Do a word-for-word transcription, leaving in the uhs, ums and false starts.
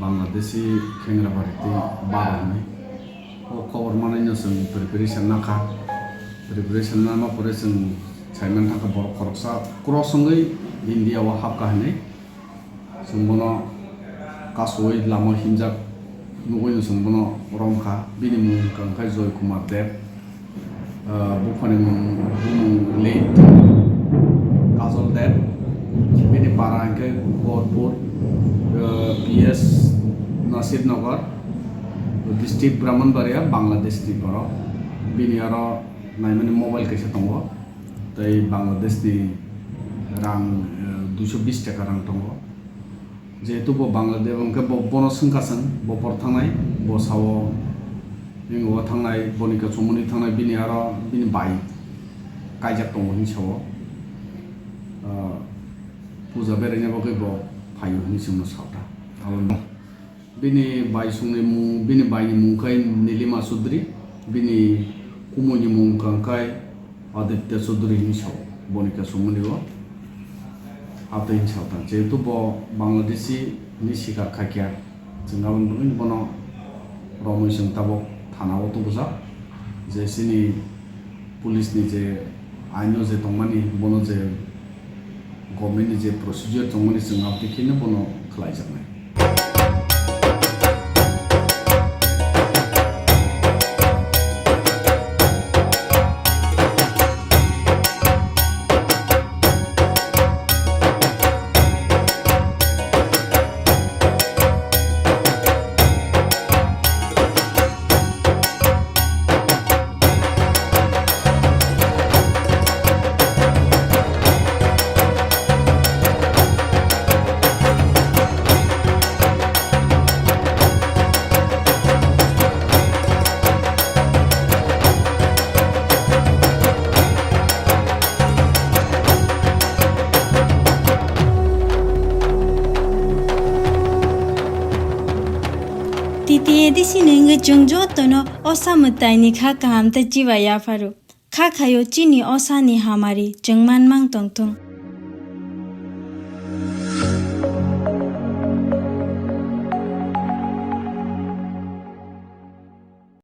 Bangladeshi khengra bari tei bara hwnwi. O khobor manwi no chwng preparation nakha. Preparation nano pore chwng saiman thangkha borok khoroksa cross wngwi India o hapkha hwnwi. Chwng bono kasui lama himjak nugwi no chwng bono romkha. Bini mung wngkha Joy Kumar Deb. Ah, buphani mung, bumung late Kajol Deb, bini para hwnkhe Gorpur, ah, P S Nasir Nagar, district Brahmanbaria, Bangladesh ni borok. Bini aro naimani mobile kaisa tongo, tei Bangladesh ni rang, ah, duiso bis taka rang tongo. Jehetu bo Bangladesh hwnkhe bo, bono swngkha chwng, bo por thangnai, bo sao, ringo thangnai, boni khe chumuni thangnai, bini aro bini bai kaijak tongo hinwi sao. Ah, puja beraina bagwi bo phaio hinwi chwngno sao ta. Abo bini bai songni mung, bini baini mung khai Nilima Chaudhary, bini kumuni mung wngkha khai Aditya Chaudhary hinwi sao, boni khe songmani o. Atwi hinwi sao ta, jehetu bo Bangladeshi hinwi sikar khaikha, chwng aboni bagwi bono romwi chwng tabuk thana o tubujak, je chini police ni je aino je tongmani, bono je government ni je procedure tongmani, chwng aboni kheno bono khlaijaknai. T T A D C ni wngwi chwng jotono osa mwtaini kha kaham tei chiba yapharo. Kha khaio chini osa ni hamari chwng manmang tongthung.